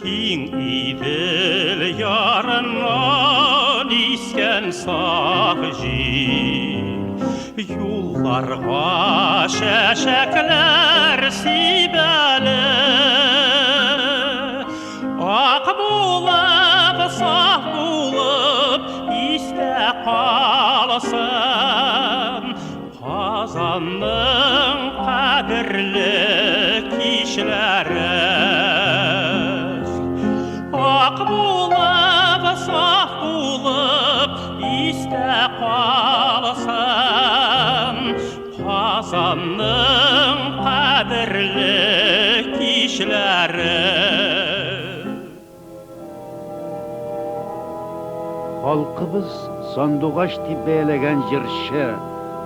Киң Идел ярыннан искән саф җил Юлларга чәчәкләр сибәле. Ак булып, саф булып истә калсын Казанның кадерле кичләре. Ак булып, саф булып истә калсын Казанның кадерле кичләре. Халкыбыз сандугач дип бәяләгән җырчы,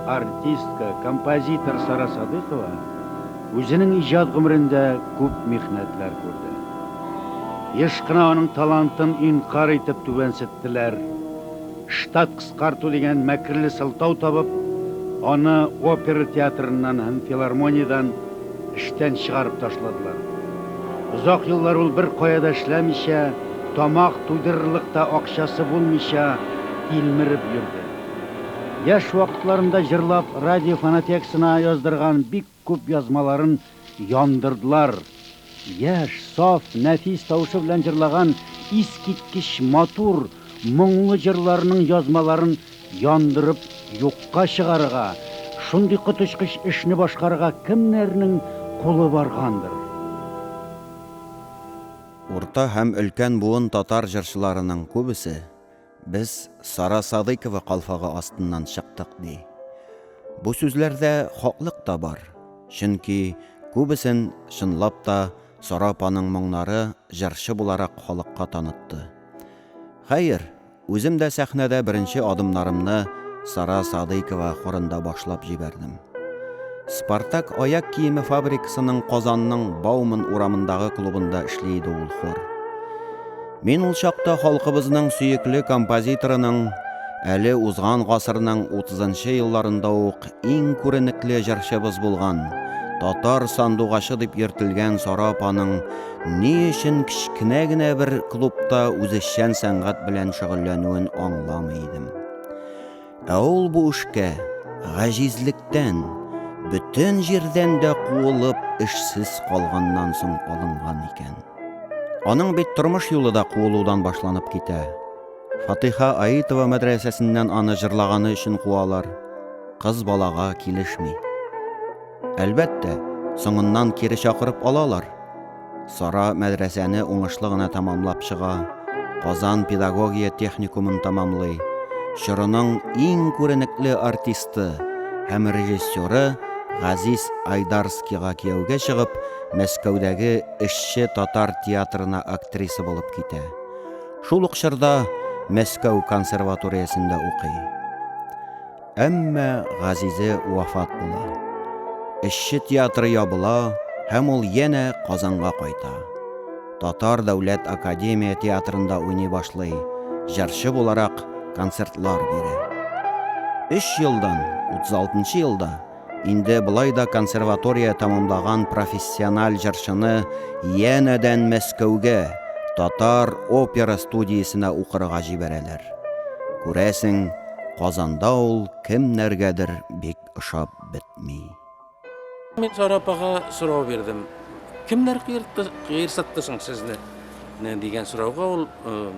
артистка, композитор Сара Садыйкова үзенең иҗат гомерендә күп михнәтләр күрде. Еш кына аның талантын инкарь итеп түбәнсеттеләр. Штат кыскарту дигән мәкерле сылтау табып, аны опера театрыннан һәм филармониядән эштән чыгарып ташладылар. Озак еллар ул беркая да эшләмичә, тамак туйдырырлык та акчасы булмыйча тилмереп йөрде. Яшь вакытларында җырлап радио фонотексына яздырган бик күп язмаларын яндырдылар. Яшь, саф, нәфис тавышы белән җырлаган искиткеч матур, моңлы җырларының язмаларын яндырып юкка чыгарырга, шундый коточкыч эшне башкарырга кемнәрнең кулы баргандыр? Урта һәм өлкән буын татар җырчыларының күбесе Без Сара Садыйкова калфагы астыннан чыктык, ди. Бу сүзләрдә хаклык та бар, чөнки күбесен, чынлап та, Сара апаның моңнары җырчы буларак халыкка танытты. Хәер, үзем дә сәхнәдә беренче адымнарымны Сара Садыйкова хорында башлап җибәрдем. Спартак аяк киеме фабрикасының Казанның Бауман урамындагы клубында эшли иде ул хор. Мин ул чакта халкыбызның сөекле композиторының әле узган гасырның 30 нчы елларында ук иң күренекле җырчыбыз булган, татар сандугачы дип йөртелгән Сара апаның ни өчен кечкенә генә бер клубта үзешчән сәнгать белән шөгыльләнүен аңламый идем. Ә ул бу эшкә гаҗизлектән, бөтен җирдән дә куылып, эшсез калганнан соң алынган икән. Аның бит тормыш юлы да куылудан башланып китә. Фатыйха Аитова мәдрәсәсеннән аны җырлаганы өчен куалар. Кыз балага килешми. Әлбәттә, соңыннан кире чакырып алалар. Сара мәдрәсәне уңышлы гына тәмамлап чыга, Казан педагогия техникумын тәмамлый, чорының иң күренекле артисты һәм режиссеры Газиз Айдарскийга кияүгә чыгып, Мәскәүдәге эшче татар театрына актриса булып китә. Шул ук чорда Мәскәү консерваториясендә укый. Әмма Газизе вафат була. Эшче театры ябыла һәм ул янә Казанга кайта. Татар дәүләт академия театрында уйный башлый, җырчы буларак концертлар бирә. Өч елдан, 36 нчы елда, Инде болай да консерватория тәмамлаган профессиональ җырчыны янәдән Мәскәүгә, татар опера студиясенә укырга җибәрәләр. Күрәсең, Казанда ул кемнәргәдер бик ошап бетми. Мин Сара апага сорау бирдем. Кемнәр кыерсытты соң сезне? дигән сорауга ул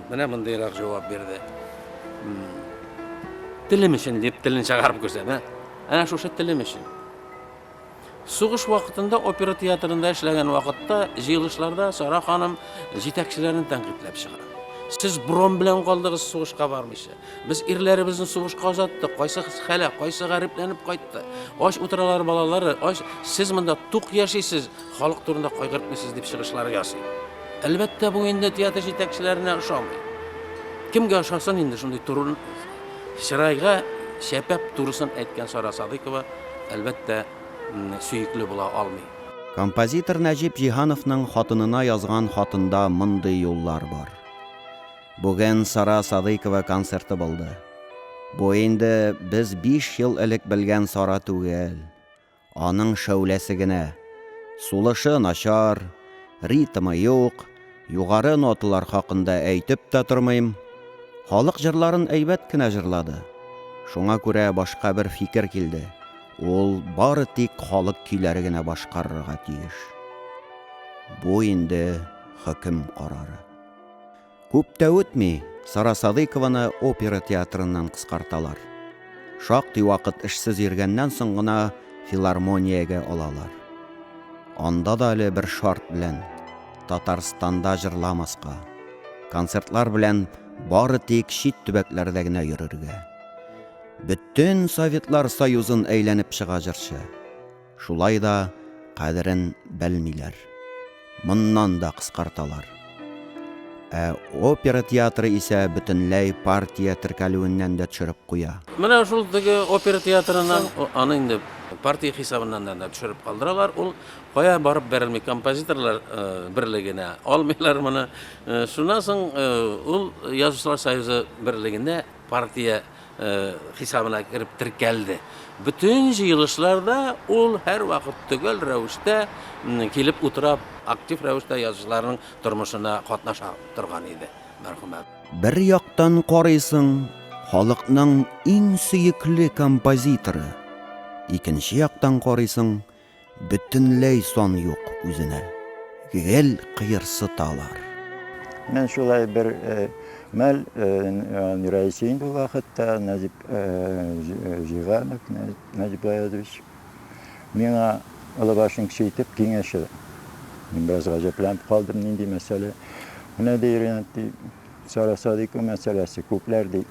менә мондыйрак җавап бирде. Телем өчен дип телен чыгарып күрсәтә. Әнә шушы телем өчен. Сугыш вакытында опера театрында эшләгән вакытта җыелышларда Сара ханым җитәкчеләрен тәнкыйтьләп чыга. Сез бром белән калдыгыз сугышка бармыйча. Без ирләребезне сугышка озаттык. Кайсы хәлә, кайсы гарипләнеп кайтты. Ач утыралар балалары, ач. Сез монда тук яшисез, халык турында кайгыртмыйсыз дип чыгышлар ясый. Әлбәттә, бу инде театр җитәкчеләренә ошамый. Кемгә ошасын инде шундый туры Чырайга чәпәп турысын әйткән Сара Садыйкова, әлбәттә, сөекле була алмый. Композитор Нәҗип Җиһановның хатынына язган хатында мондый юллар бар. Бүген Сара Садыйкова концерты булды. Бу инде без биш ел элек белгән Сара түгел. Аның шәүләсе генә. Сулышы начар, ритмы юк, Югары ноталар хакында әйтеп тә тормыйм. Халык җырларын әйбәт кенә җырлады. Шуңа күрә башка бер фикер килде, ул бары тик халык көйләре генә башкарырга тиеш. Бу инде хөкем карары. Күп тә үтми, Сара Садыйкованы опера театрыннан кыскарталар. Шактый вакыт эшсез йөргәннән соң гына филармониягә алалар. Анда да әле бер шарт белән, Татарстанда җырламаска, концертлар белән бары тик чит төбәкләрдә генә йөрергә. Бөтен Советлар Союзын әйләнеп чыга җырчы. Шулай да кадерен белмиләр. Моннан да кыскарталар. Ә опера театры исә бөтенләй партия теркәлүеннән дә төшереп куя. Менә шул теге опера театрыннан аны инде партия хисабыннан да төшереп калдыралар. Ул кая барып бәрелми, композиторлар берлегенә алмыйлар моны. Шуннан соң ул Язучылар союзы берлегенә партия хисабына кереп теркәлде. Бөтен җыелышларда ул һәрвакыт төгәл рәвештә килеп утыра, актив рәвештә язучыларның тормышына катнаша торган иде мәрхүмә. Бер яктан карыйсың, халыкның иң сөекле композиторы, икенче яктан карыйсың, Бөтенләй сан юк үзенә. Гел кыерсыталар. Менә шулай бер мәл, рәисе инде ул вакытта Нәҗип Җиганов, Нәҗип Гаязович, миңа олы башын кече итеп киңәшә. Мин бераз гаҗәпләнеп калдым, нинди мәсьәлә. Менә ди, Ринат, ди, Сара Садыйкова мәсьәләсе, күпләр ди,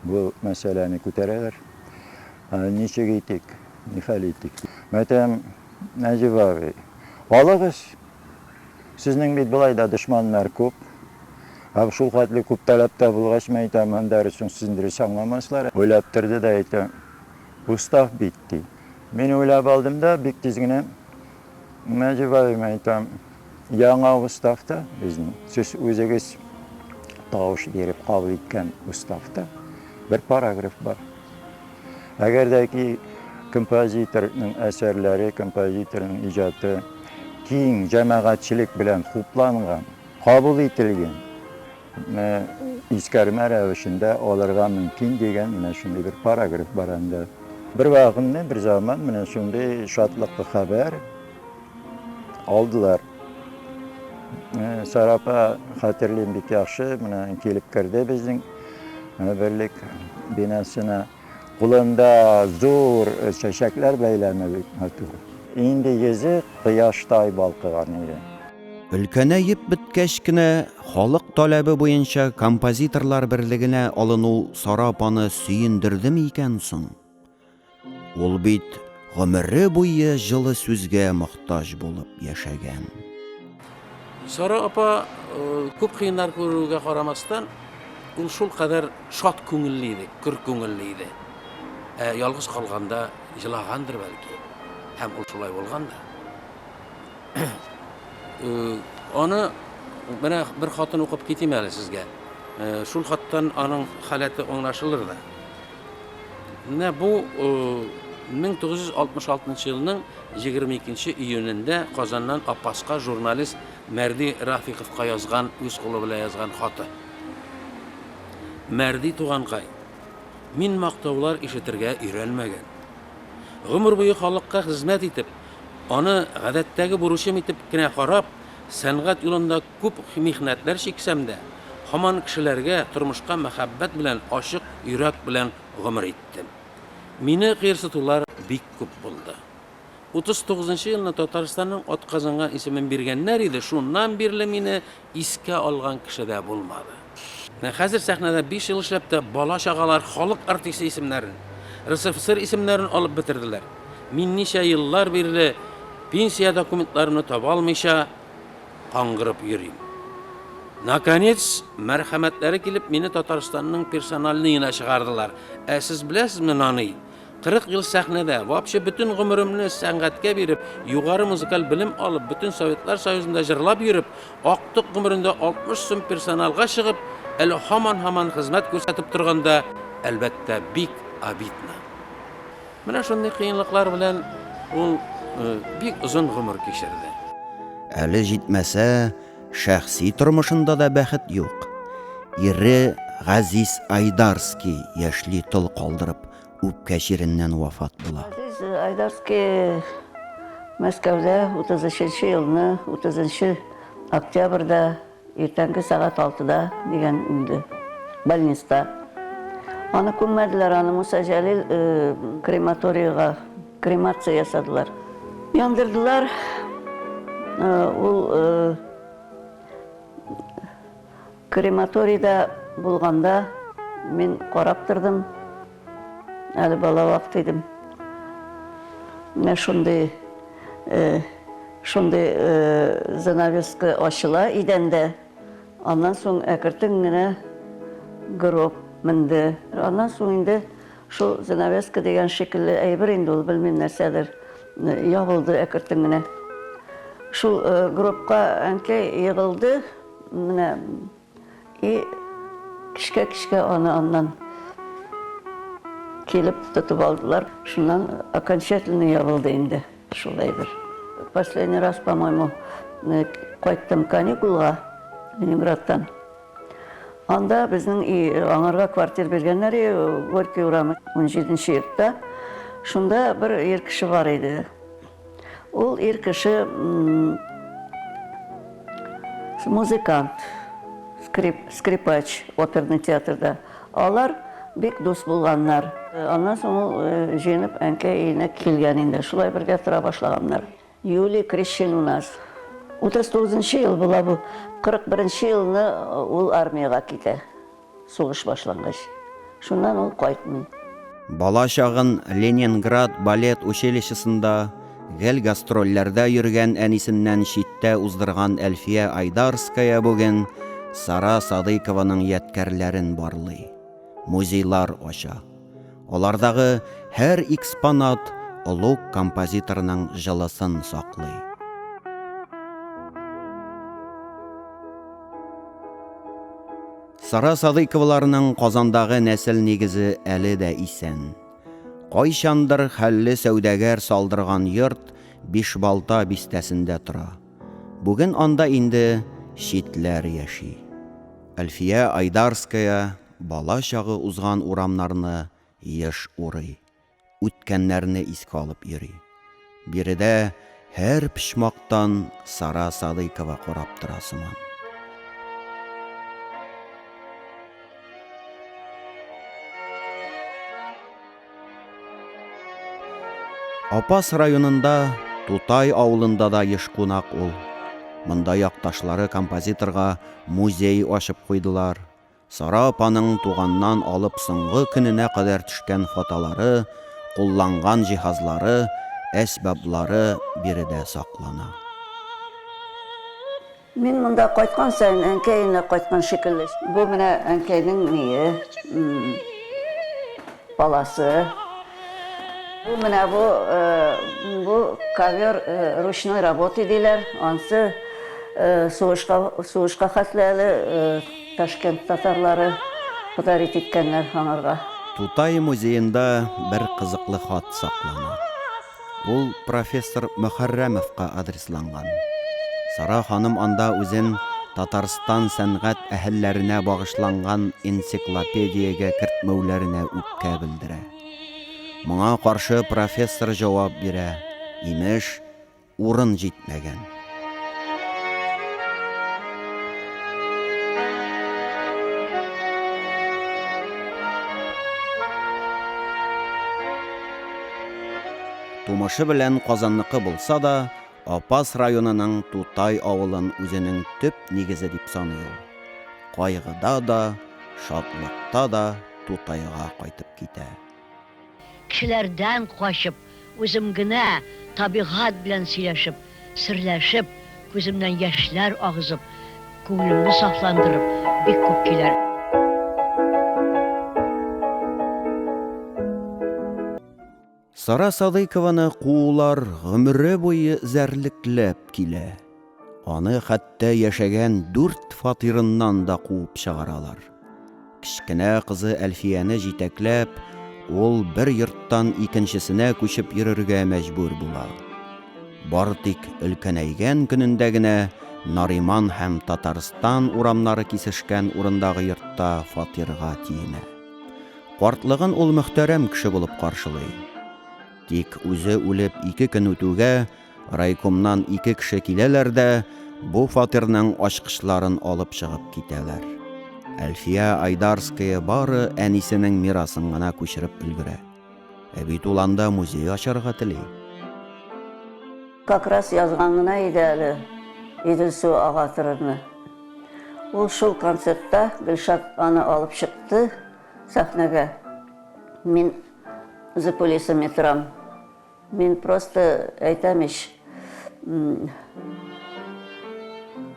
бу мәсьәләне күтәрәләр. Ничек итик? Нихәл итик? Мәтәм, Нәҗип абый, алыгыз. Сезнең бит болай да дошманнар күп. Ә шул хәтле күп таләп тә булгач, мин әйтәм, анда соң сезне дөрес аңламаслар. Уйлап торды да әйтә, устав бит, ди. Мин уйлап алдым да, бик тиз генә, Нәҗип абый, мин әйтәм, яңа уставта безнең, сез үзегез тавыш биреп кабул иткән уставта бер параграф бар. Әгәр дә ки композиторның әсәрләре, композиторның иҗаты киң җәмәгатьчелек белән хупланган, кабул ителгән, искәрмә рәвешендә алырга мөмкин дигән менә шундый бер параграф бар анда. Бер вакытны, бер заман менә шундый шатлыклы хәбәр алдылар. Сара апа, хәтерлим бик яхшы, менә килеп керде безнең берлек бинасына. Кулында зур чәчәкләр бәйләме бик матур. Инде йөзе кояштай балкыган иде. Өлкәнәеп беткәч кенә, халык таләбе буенча композиторлар берлегенә алыну Сара апаны сөендердеме икән соң? Ул бит гомере буе җылы сүзгә мохтаҗ булып яшәгән. Сара апа күп кыеннар күрүгә карамастан, ул шулкадәр шат күңелле иде, көр күңелле иде. Ә ялгыз калганда җылагандыр бәлки. Һәм ул шулай булган да. Аны менә бер хатын укып китим әле сезгә. Шул хаттан аның халәте аңлашылыр да. Менә бу 1966 елның 22 июнендә Казаннан Апаска журналист Мәрди Рафиковка язган, үз кулы белән язган хаты. Мәрди туганкай, мин мактаулар ишетергә өйрәнмәгән. Гомер буе халыкка хезмәт итеп, аны гадәттәге бурычым итеп кенә карап, сәнгать юлында Күп михнәтләр чиксәм дә, һаман кешеләргә, тормышка мәхәббәт белән, ачык йөрәк белән гомер иттем. Мине кыерсытулар бик күп булды. 39 нчы елны Татарстанның атказанган исемен биргәннәр иде, шуннан бирле мине искә алган кеше дә булмады. Менә хәзер сәхнәдә биш ел эшләп тә бала-чагалар халык артисты исемнәрен, РСФСР исемнәрен алып бетерделәр. Мин ничә еллар бирле пенсия документларымны таба алмыйча, каңгырып йөрим. Наконец, мәрхәмәтләре килеп, мине Татарстанның персональныена чыгардылар. Ә сез беләсезме, наный, 40 ел сәхнәдә, вообще бөтен гомеремне сәнгатькә биреп, югары музыкаль белем алып, бөтен Советлар Союзында җырлап йөреп, актык гомерендә 60 сум персоналга чыгып, әле һаман-һаман хезмәт күрсәтеп торганда, әлбәттә, бик обидно. Менә шундый кыенлыклар белән ул бик озын гомер кичерде. Әле җитмәсә, шәхси тормышында да бәхет юк. Ире Газиз Айдарский яшьли тол калдырып, үпкә чиреннән вафат була. Газиз Айдарский Мәскәүдә 33 нче елны 30 нчы октябрьдә Иртәнге сәгать алтыда дигән үлде. Больниста. Аны күммәделәр, аны Муса Җәлил крематорийга кремация ясадылар. Яндырдылар. Ул крематорийда булганда мин карап тордым. Әле бала вакыт идем. Менә шундый шундый занавеска ачыла идәндә. Аннан соң әкертен генә гроб менде. Аннан соң инде шул занавеска дигән шикелле әйбер инде ул, белмим нәрсәдер, ябылды әкертен генә. Шул гробка әнкәй егылды. Менә И кечкә-кечкә аны аннан килеп тотып алдылар. Шуннан окончательно ябылды инде шул әйбер. Последний раз, по-моему, кайттым каникулга Ленинградтан. Анда безнең и аңарга квартир биргәннәр и Горький урамы 17 нче йортта. Шунда бер ир кеше бар иде. Ул ир кеше музыкант, скрип, скрипач оперный театрда. Алар бик дус булганнар. Аннан соң ул җыенып әнкәй өенә килгән инде. Шулай бергә тора башлаганнар. Юлий крещен у нас. 39 нчы ел була бу. 41 нче елны ул армиягә китә. Сугыш башлангач. Шуннан ул кайтмый. Бала чагын Ленинград балет училищесында гел гастрольләрдә йөргән әнисеннән читтә уздырган Әлфия Айдарская бүген Сара Садыйкованың ядкәрләрен барлый, музейлар ача. Алардагы һәр экспонат олуг композиторның җылысын саклый. Сара Садыйковаларның Казандагы нәсел нигезе әле дә исән. Кайчандыр хәлле сәүдәгәр салдырган йорт Бишбалта бистәсендә тора. Бүген анда инде читләр яши. Әлфия Айдарская бала чагы узган урамнарны еш урый. үткәннәрне искә алып йөри. Биредә һәр почмактан Сара Садыйкова карап тора сыман. Апас районында Тутай авылында да еш кунак ул. Монда якташлары композиторга музей ачып куйдылар. Сара апаның туганнан алып соңгы көненә кадәр төшкән фотолары, кулланган җиһазлары, әсбаблары биредә саклана. Мин монда кайткан саен әнкәй өенә кайткан шикелле. Бу менә әнкәйнең ние, паласы. Бу менә бу, бу ковер ручной работы диләр. Ансы сугышка, сугышка хәтле әле Ташкент татарлары подарить иткәннәр аңарга. Тутай музеенда бер кызыклы хат саклана. Ул профессор Мөхәррәмовка адресланган. Сара ханым анда үзен Татарстан сәнгать әһелләренә багышланган энциклопедиягә кертмәүләренә үпкә белдерә. Моңа каршы профессор җавап бирә, имеш, урын җитмәгән. Тумышы белән Казанныкы булса да, Апас районының Тутай авылын үзенең төп нигезе дип саный ул. Кайгыда да, шатлыкта да Тутайга кайтып китә. Кешеләрдән качып, үзем генә табигать белән сөйләшеп, серләшеп, күземнән яшьләр агызып, күңелемне сафландырып, бик күп көйләр. Сара Садыйкованы куулар гомере буе эзәрлекләп килә. Аны хәтта яшәгән дүрт фатирыннан да куып чыгаралар. Кечкенә кызы Әлфияне җитәкләп, ул бер йорттан икенчесенә күчеп йөрергә мәҗбүр була. Бары тик өлкәнәйгән көнендә генә Нариман һәм Татарстан урамнары кисешкән урындагы йортта фатирга тиенә. Картлыгын ул мөхтәрәм кеше булып каршылый. Тик үзе үлеп ике көн үтүгә, райкомнан ике кеше киләләр дә, бу фатирның ачкычларын алып чыгып китәләр. Әлфия Айдарская бары әнисенең мирасын гына күчереп өлгерә. Ә бит ул анда музей ачарга тели. Как раз язган гына иде әле Идел суы ага торырны. Ул шул концертта Гөлшат аны алып чыкты сәхнәгә. Мин за кулисами торам. Мин просто әйтәм ич,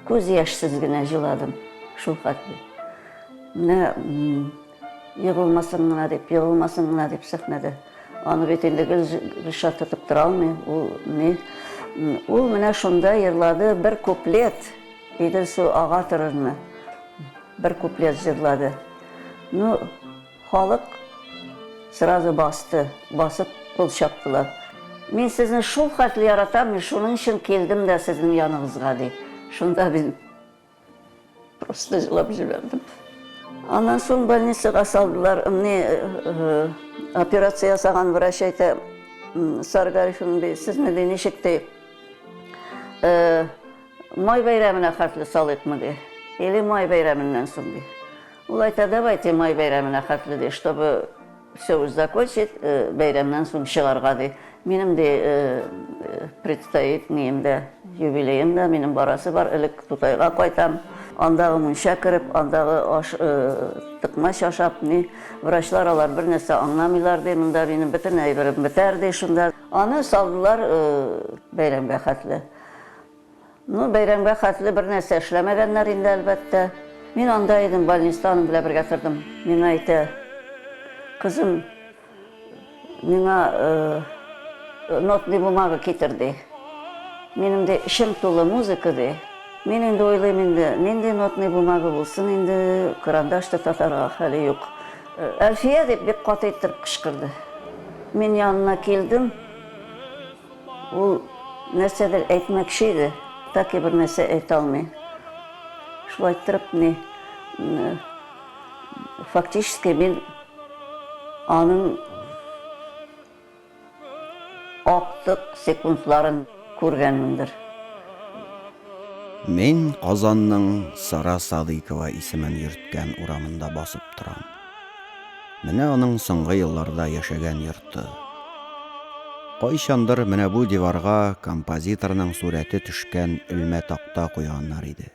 күз яшьсез генә җыладым шул хәтле. Менә егылмасын гына дип, егылмасын гына дип сәхнәдә. Аны бит инде Гөлшат тотып тора алмый. Ул ни? Ул менә шунда җырлады бер куплет, Идел суы ага торырны. Бер куплет җырлады. Ну, Халык сразу басты, басып кул чаптылар. Мин сезне шул хәтле яратам, мин шуның өчен килдем дә сезнең яныгызга, ди. Шунда мин просто җылап җибәрдем. Аннан соң больницага салдылар. Мне операция ясаган врач әйтә, Сара Гарифовна, ди, сезне ди ничек ди, май бәйрәменә хәтле салыйкмы, ди, или май бәйрәменнән соң, ди. Ул әйтә, давайте май бәйрәменә хәтле, ди, чтобы все уж закончить, бәйрәмнән соң чыгарга, ди. Минем, ди, предстоит нием дә, юбилеем да, минем барасы бар, элек Тутайга кайтам. Андагы мунча кереп, андагы аш, тыкмач ашап, ни, врачлар алар бер нәрсә аңламыйлар, ди, монда минем бөтен әйберем бетәр, ди, шунда. Аны салдылар бәйрәмгә хәтле. Ну, бәйрәмгә хәтле бер нәрсә эшләмәгәннәр инде, әлбәттә. Мин анда идем, больниста аның белән бергә тордым. Миңа әйтә, кызым, миңа нотный бумага китер, ди. Минем, ди, эчем тулы музыка, ди. Мин инде уйлыйм инде, нинди нотный бумага булсын инде, карандаш та тотарга хәле юк. Әлфия, дип бик каты иттереп кычкырды. Мин янына килдем. Ул нәрсәдер әйтмәкче иде, так и бер нәрсә әйтә алмый. Шулай иттереп, ни, фактически мин аның актык секундларын күргәнмендер. Мин Казанның Сара Садыйкова исемен йөрткән урамында басып торам. Менә аның соңгы елларда яшәгән йорты. Кайчандыр менә бу диварга композиторның сурәте төшкән элмә такта куйганнар иде.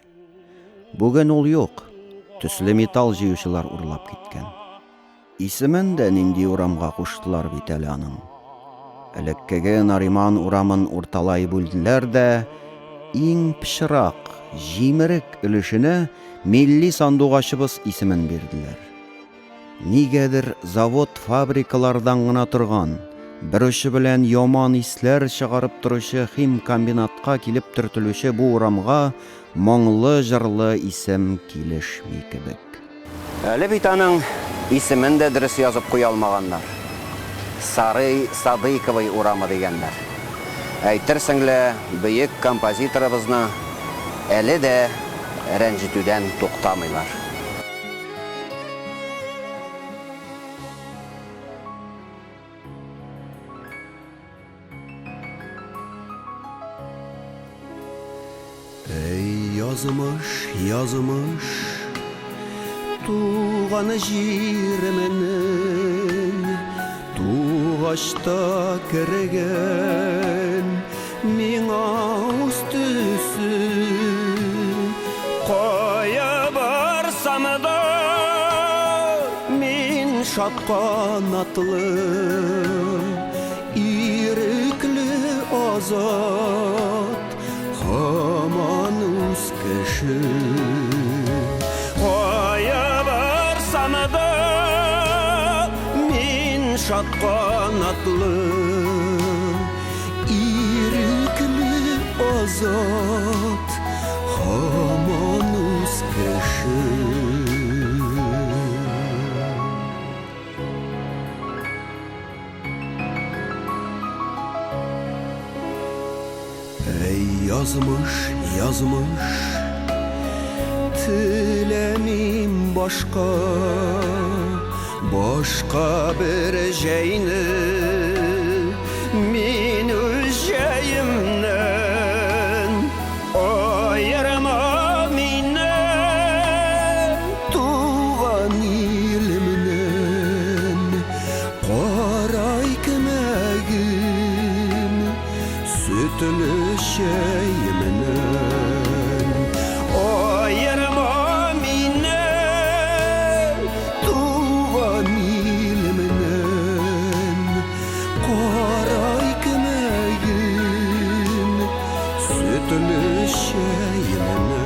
Бүген ул юк, төсле металл җыючылар урлап киткән. Исемен дә нинди урамга куштылар бит әле аның. Элеккеге Нариман урамын урталай бүлделәр дә, иң пычрак, җимерек өлешенә милли сандугачыбыз исемен бирделәр. Нигәдер завод-фабрикалардан гына торган, бер очы белән яман исләр чыгарып торучы химкомбинатка килеп төртелүче бу урамга моңлы-җырлы исем килешми кебек. Әле бит аның исемен дә дөрес язып куя алмаганнар. Сарый Садыйковый урамы дигәннәр. Әйтерсең лә, бөек композиторыбызны әле дә рәнҗетүдән туктамыйлар. Әй, язмыш, язмыш, туган җиременең тугач та кергән Миңа үз төсе. Кая барсам да, мин шат канатлы, ирекле, азат, һаман үз кеше. Кая барсам да, мин шат канатлы. Ирекле, азат, һаман үз кеше. Әй, Язмыш, язмыш Теләмим башка Башка бер җәйне Мин үз җәемнән Аерма мине Туган илемнән Кара икмәгем Сөтле чәемнән Аерма мине Туган илемнән Кара икмәгем Сөтле чәемнән.